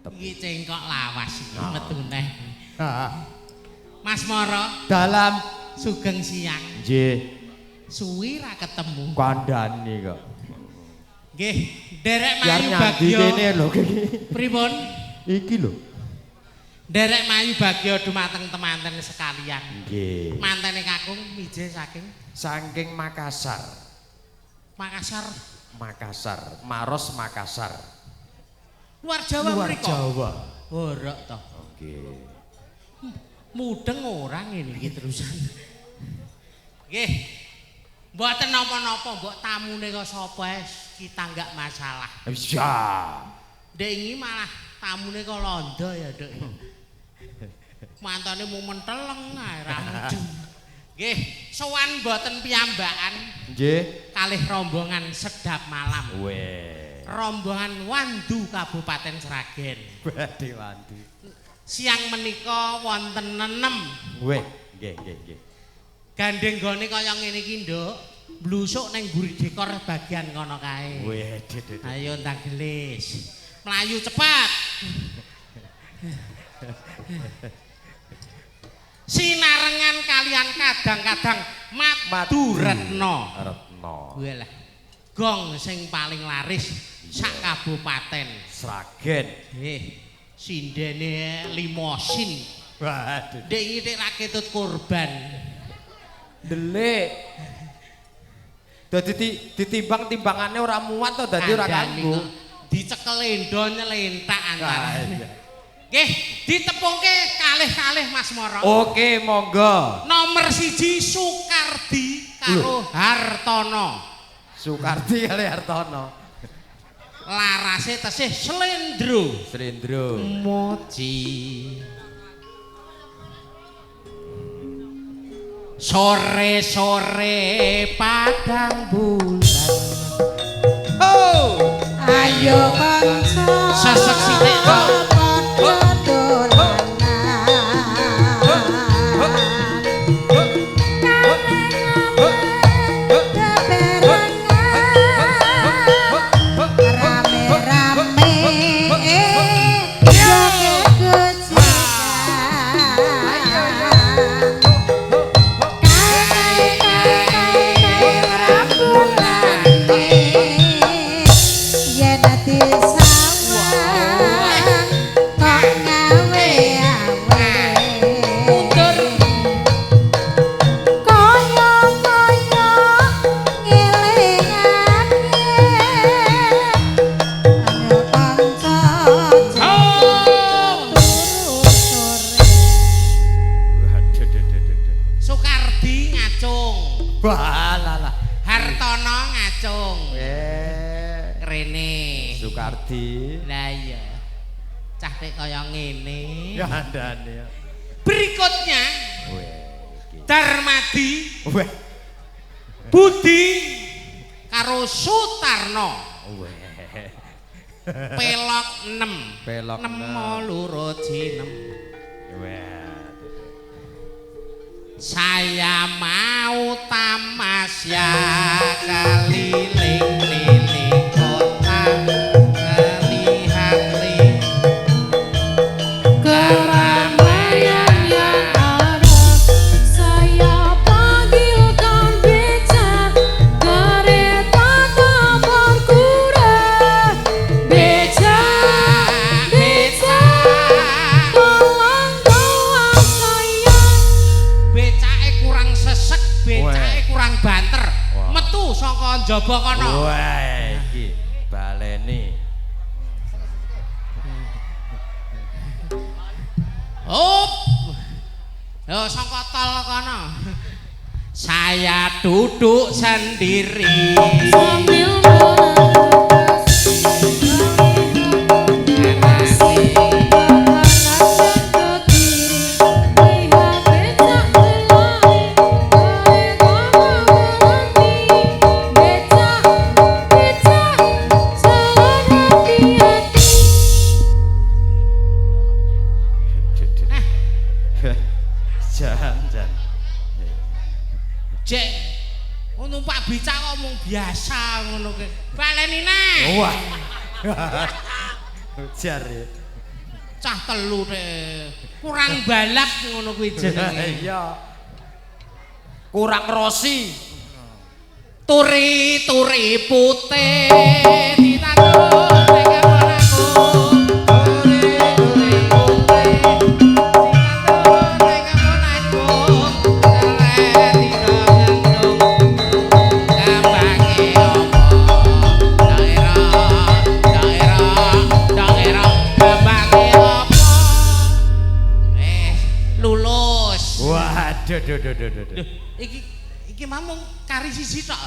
Iki cengkok lawas iki metu neh. Mas Moro Dalam sugeng siang. Nggih. Suwi ra ketemu. Kandhani kok. Nggih, nderek Mayu Bagyo. Kene lho iki. Pripun? Iki lho. Nderek Mayu Bagyo dumateng temanten sekalian. Nggih. Mantene kakung mije saking saking Makassar. Makassar. Makassar, Maros Makassar. Luar Jawa Luar mriko. Jawa. Borok to. Nggih. Mudeng ora ngene iki terusan. Nggih. Mboten napa-napa, mbok tamune kok sapa kita enggak masalah. Iya. Ndek ingi malah tamune kok londo ya, Nduk. Mantane mung menteleng ae ra mudeng. Nggih, sowan mboten piyambakan. Nggih. Kalih rombongan Sedap Malam. Weh. Rombongan Wandu Kabupaten Sragen. Badhe Wandu. Siang menika wonten nenem. Weh, nggih nggih nggih. Gandeng gone kaya ngene iki, Nduk. Blusuk ning mburi dekor bagian kono kae. Weh, de. Ayo ndang gelis. Mlayu cepat. Sinarengan kalian kadang-kadang Madu Retno. Retno. Walah. Gong sing paling laris sak kabupaten Sragen. Nggih. Sindene limosin. Waduh. Ndek iki tek ra ketut korban. Ndelik. Dadi ditimbang timbangane ora muat to, dadi ora kanggo. Dicekel endo nyelentak antarane. Nggih, ditepungke kalih-kalih Mas Moro. Oke, monggo. Nomor 1 Sukardi karo Hartono. Sukardi kali Hartono. Larase tesih slendro. Slendro. Moji. Sore-sore padang bulan. Oh, ayo kanca. Sesek sithik to. Berikutnya Darmadi, Budi karo Sutarno. Pelok 6. Pelok 6 loro 6. Saya mau tamasya keliling-keliling kota. Jaba kono. Wah, iki baleni. Hop. Yo sangka tol kono. Saya duduk sendiri sambil biasa ngono ke. Baleni neh. Wah. Ujar ya. Cah telu rek. Kurang balap ngono kuwi jenenge. Iya. Kurang rosi. Turi-turi putih ditandur ning kebon aku. Turi-turi putih ditandur ning kebon aku. Lek didong-dong gambange opo? Daerah, daerah, daerah gambange opo? Lulus. Waduh, duh, duh, duh, duh. Iki mamung kari siji tok.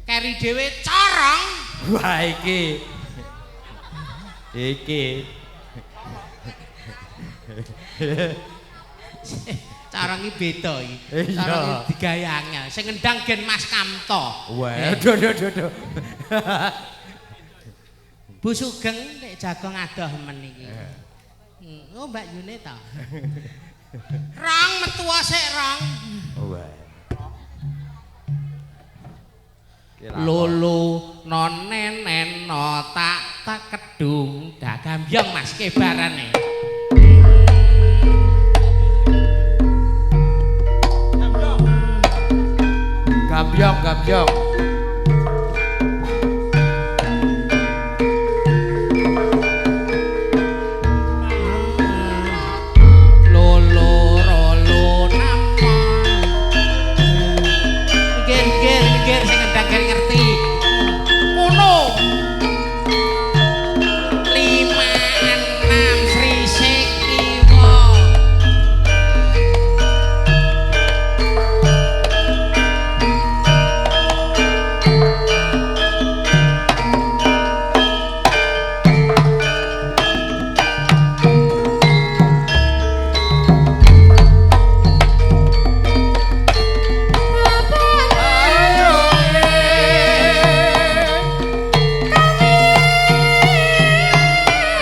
Kari dhewe corong. Wah iki. Iki. Corong iki beda iki. Corong iki digawe angel. Sing ngendang gen Mas Kamto. Waduh, duh, duh, duh. Bu Sugeng nek jagong adoh men iki. Oh Mbak Yune ta. Rong metu sik rong. Wah. Lolo noneneno tak tak kedung dagambyong Mas kebarane. Gambyong, gambyong. Lolo rolo napa. Ger ger ger sing ngendang ger ngerti. Ngono. 5 6 Sri Sekiwa.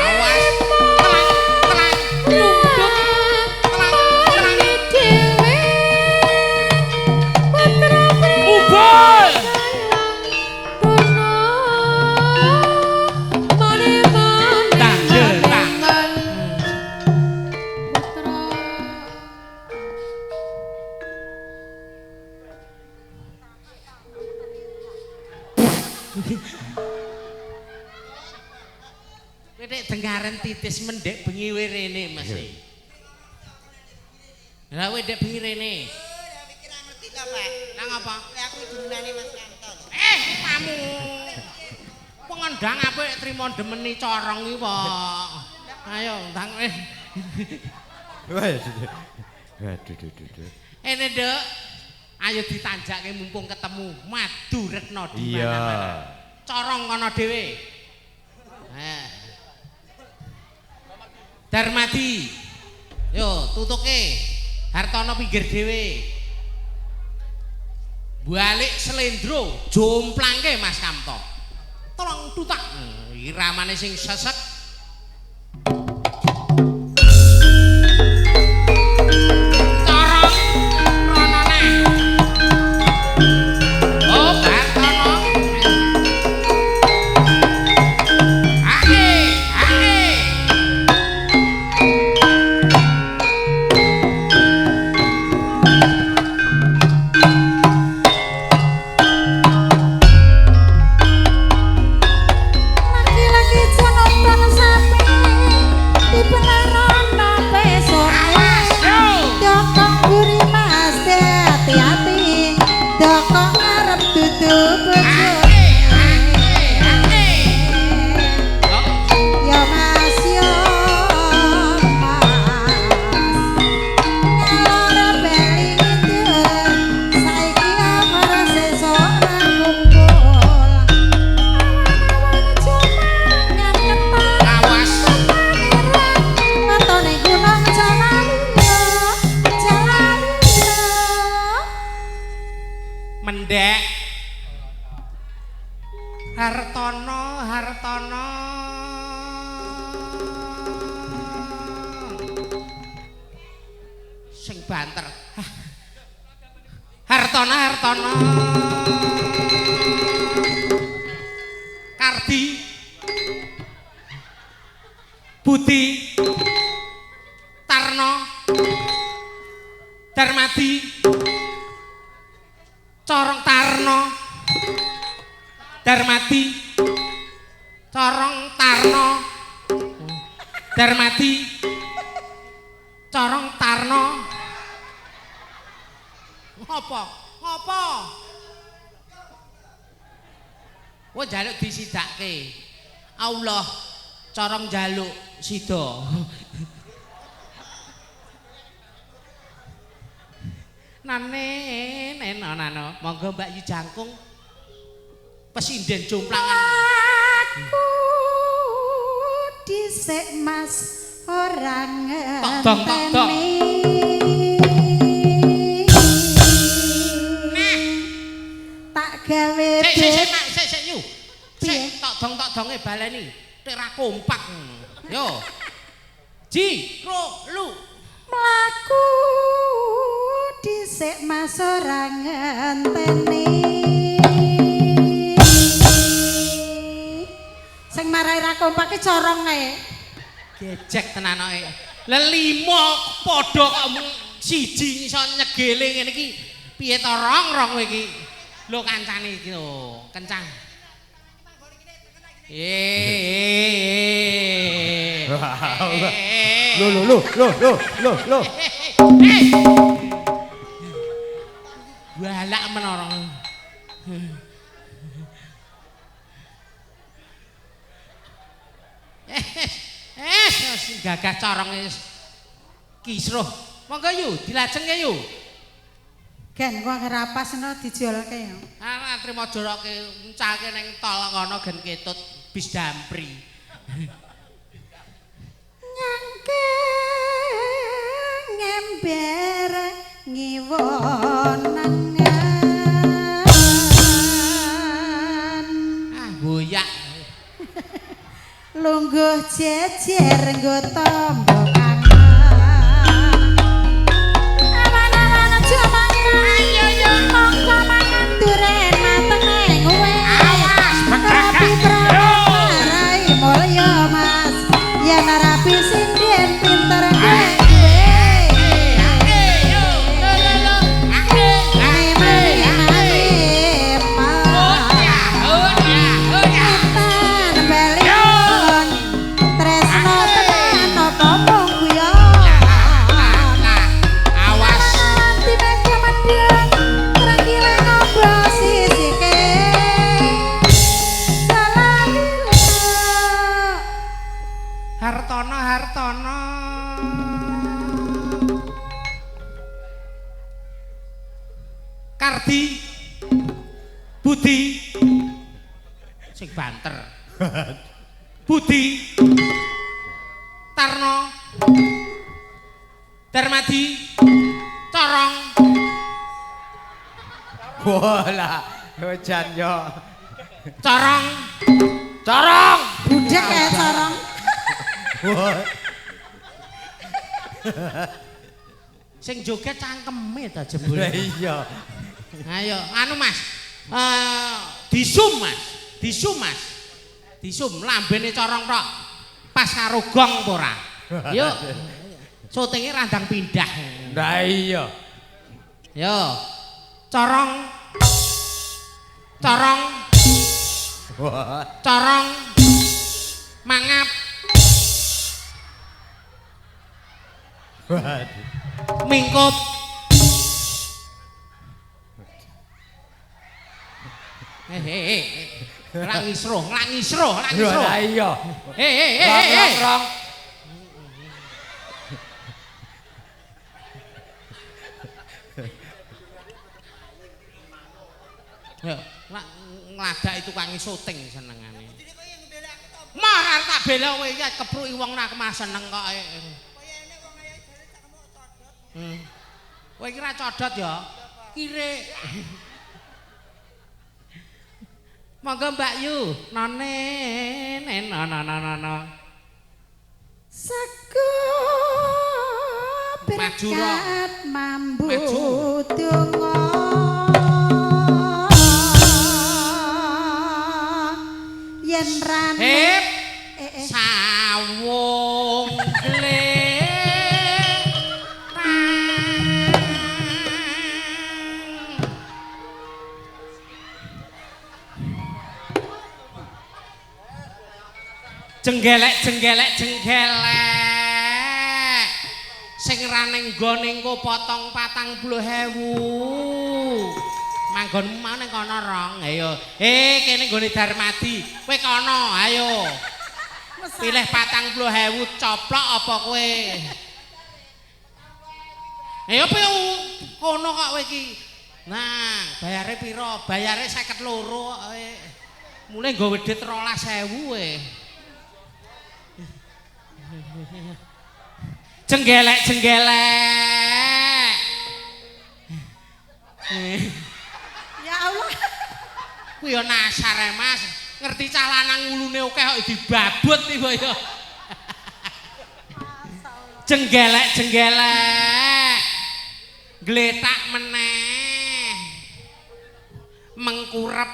Awas telang telang nunduk telang telang ubul. Tang tang. Kowe nek dengaren titis mendek bengi we rene Mas. Lah kowe ndek bengi rene. Ora pikir ngerti ta, Pak. Lah ngapa? Lah aku durunane Mas Kamto. Tamu. Pengendang apik trimo demeni corong iki, Pak. Ayo ndang Waduh, duh, duh, duh. Ene, Nduk. Ayo ditanjake mumpung ketemu Madu Retno di Iya. mana-mana. Corong kono dhewe. Darmadi. Yo, tutuke. Hartono pinggir dhewe. Balik selendro, jomplangke Mas Kamto. Tolong tutak. Iramane sing sesek. Corong rono neh. Oh, Hartono. Ae, ae. Laki-laki nonton sapi di penarono pesona. Awas, yo. Dokong buri mas hati-hati, dokong arep dudu bojo. Ae, ae, ae. Oh. Ya mas yo mas, ngalor bali ngidul, saiki amar sesuk ra kumpul. Awan-awan aja mangan ketan. Awas. Matone gunung Jalalila, Jalalila. Mendek. Hartono, Hartono. Sing banter. Hartono, Hartono. Kardi. Budi, Tarno, Darmadi, Corong Tarno, Darmadi, Corong Tarno, Darmadi, Corong Tarno. Ngopo? Ngopo? Wah, njaluk disidake. Allah, corong njaluk sida. Nane neno nano. Monggo Mbak Yu Jangkung. Pesinden jomplangan. Aku dhisik Mas ora Tok dong, tok dong. ngenteni. Nah, Tak gawe sik sik sik Mak, sik sik Yu. Piye? Sik tok dong tok donge baleni. Nek ra kompak ngono. Yo. Ji, ro, lu. Mlaku dhisik Mas ora ngenteni. Sing marai ra kompak ki corong ae. Gejek tenan ae. Lah limo padha kok mung siji iso nyegele ngene iki. Piye to rong-rong kowe iki? Lho kancane iki lho, kencang. Lho lho lho lho lho lho lho. Balak menorong. Gagah corong wis kisruh. Monggo yu, dilajengke yu. Gen kok rapas ngono dijolke ya. Ah, trimo joroke encalke ning tol kono gen ketut bis dampri. Nyangke ngember ngiwo nengen. Ah, goyak. Lungguh jejer nggo tombo kangen. Awan-awan aja mangan. Ayo yo mongko mangan duren mateng ning kowe. Awas, Rapi prarai mulya Mas. Yen rapi sinden pinter kowe. Hartono Hartono. Kardi Budi sing banter. Budi Tarno Darmadi Corong. Bola, hujan yo. Corong. Corong. Budek ya corong. Sing joget cangkeme ta jebul. Lah iya. Ayo, anu Mas. Disum Mas. Disum Mas. Disum lambene corong tok. Pas karo gong apa ora? Yuk. Syutinge randang pindah. Lah iya. Yo. Corong. Corong. Corong. Mangap. Waduh. Mingkup. Ra ngisruh, ra ngisruh, ra ngisruh. Lah iya. Eh. Rong. Ya, ngladaki tukang syuting senengane. Marah tak bela kowe iki kepruki wong nak mah seneng kok. Kowe iki ra codot ya. Kirik. Monggo Mbak Yu, none neno nono nono. Sego Maju, Rok. berkat mambu Maju. donga. Yen rane Hip eh. sawung. Jenggelek jenggelek jenggelek. Sing ra ning nggone engko potong 40.000. Manggonmu mau ning kono rong. Ayo. Kene nggone Darmadi. Kowe kono, ayo. Pilih 40.000 coplok apa kowe? Ayo piye kono kok kowe iki. Nah, bayare pira? Bayare 52 kok kowe. Mule nggo wedhit 12.000 kowe. Jenggelek jenggelek. Ya Allah. Kuwi ya nasar e, Mas. Ngerti cah lanang wulune akeh kok dibabut tiba ya. Jenggelek jenggelek. Gletak meneh. Mengkurep.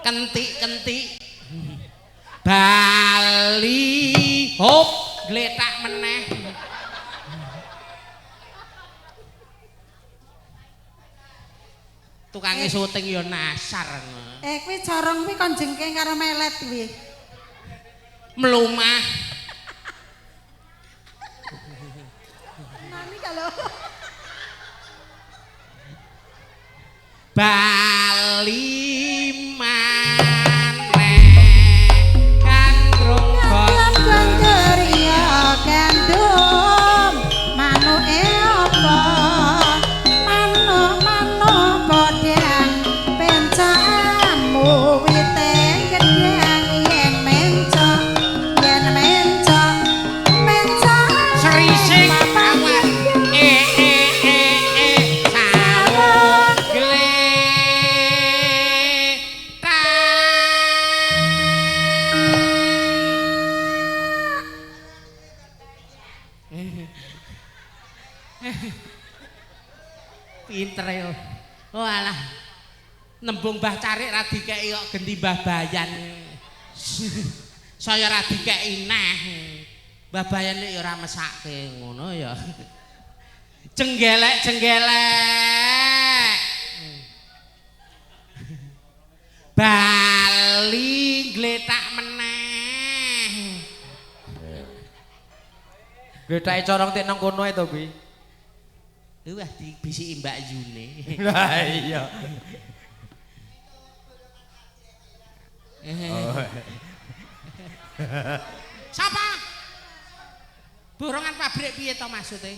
Kentik-kentik. Bali hop gletak meneh. Tukange syuting ya nasar. Kuwi corong kuwi kon jengking karo melet kuwi. Mlumah. Nani kalau Bali maneh kanggrung gondor ya gandum manuke apa manuk-manuk podang pencamu wite gedang yen mencok mencok serisik awas sawung gletak. Pinter ya. Oh alah. Nembung Mbah Carik ra dikeki kok genti Mbah Bayan. Saya ra dikeki neh. Mbah Bayan ya ora mesake ngono ya. Jenggelek jenggelek. Bali gletak meneh. Gletake corong tek nang kono ae to kuwi. Wah dibisiki Mbak Yune. Lah iya. Sapa? Borongan pabrik piye to maksude?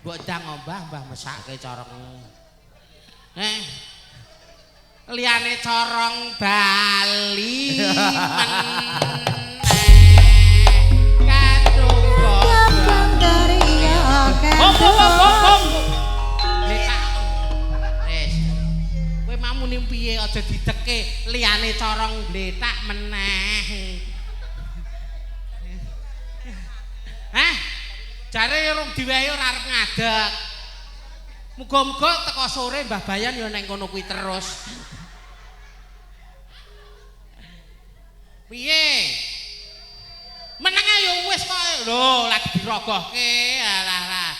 Mbok dang ombah mbah mesake corong. Liyane corong Bali meneh kandung gondor ya hop. Letak. Wis. Kowe mau muni piye aja dideke liyane corong gletak meneh. Hah? Jare rung diwehi ora arep ngadeg. Muga-muga teko sore Mbah Bayan ya neng kono kuwi terus. Piye? Meneng ayo wis kok. Lho, lagi dirogohke. Alah lah.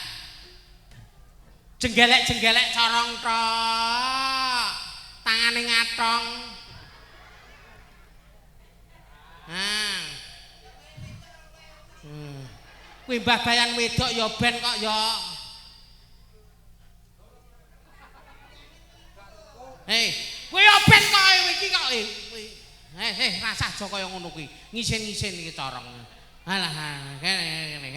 Jenggelek-jenggelek corong tok. Tangane ngatong. Nah. Kuwi Mbah Bayan wedok ya ben kok ya. Hei, kowe ya ben kok iki kok. Rasah aja kaya ngono kuwi. Ngisin-ngisin iki corong. Alah, kene kene.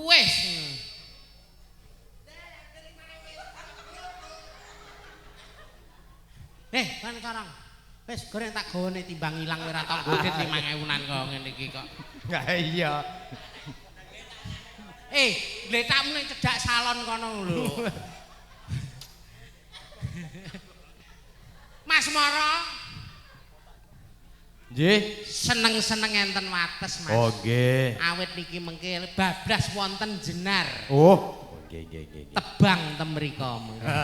Wis. Kan corong. Wis goreng tak gawane timbang ilang kowe ora tau nggodhit 5000-an kok ngene iki kok. Lah iya. Gletakmu ning cedhak salon kono lho. Mas Moro. Nggih. Seneng-seneng enten wates, Mas. Oh, nggih. Awit niki mengke bablas wonten jenar. Oh, nggih nggih nggih. Tebang ten mriko mengke.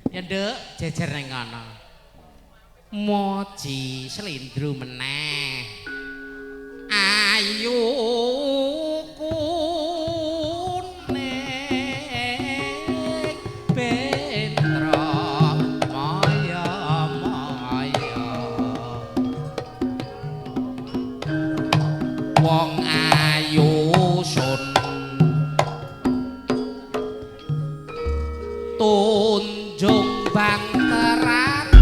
Ya, Nduk, jejer ning kono. Moji slindru meneh. Wong ayu sun tunjung bangterane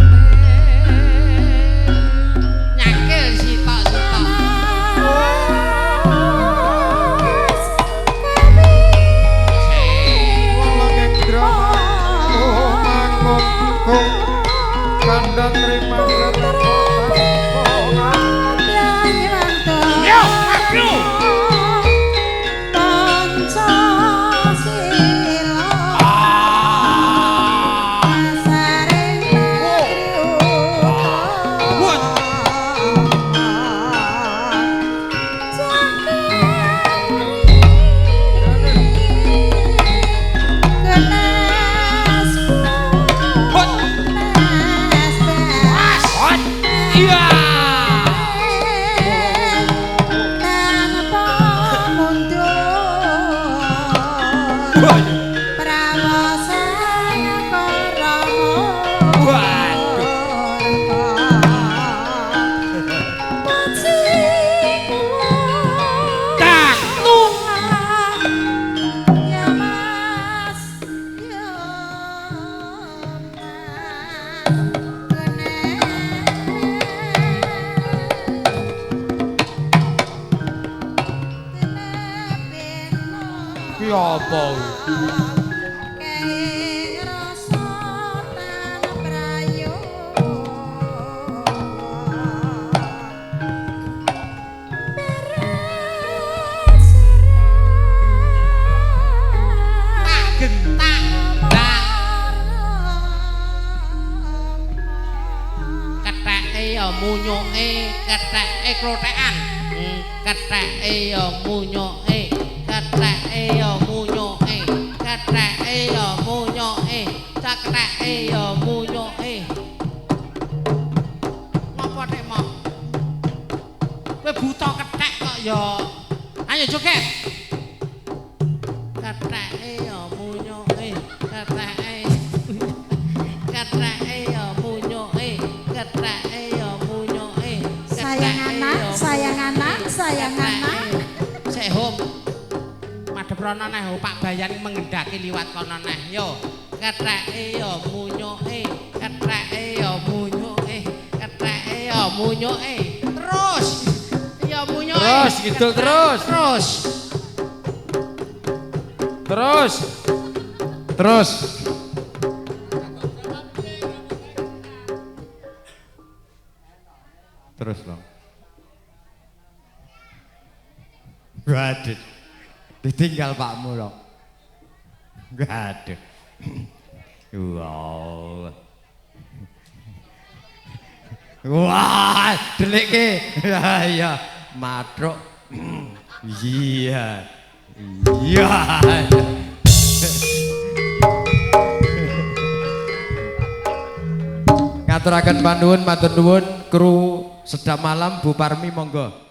nyakil sitok-sitok. Yo, maju. Iya. Tak tung. Ya Mas, ya Mas, Ki apa kuwi? Tak gentak ndak ketheke ya munyuke, ketheke klothekan. Ketheke ya munyuke, ketheke ya munyuke, ketheke ya munyuke, cektheke ya munyuke. Ngopo tek mo? Kowe buta kethek kok ya. Ayo joget. Ketheke ya munyuke, ketheke. Ketheke ya munyuke, ketheke ya munyuke. Sayang anak, sayang anak, sayang anak. Sik hom. Madhep rono neh Pak Bayan mengendaki liwat kono neh. Yo, ketheke ya munyuke, ketheke ya munyuke, ketheke ya munyuke. Terus. Ya munyuke. Terus, ngidul terus. Terus. Terus. Terus. Terus, Bang. Waduh. Ditinggal pakmu, Long. Waduh. Wow. Wah, delikke. Ya, matruk. Iya. Iya. Ngaturaken panuwun matur nuwun kru Sedap Malam Bu Parmi monggo.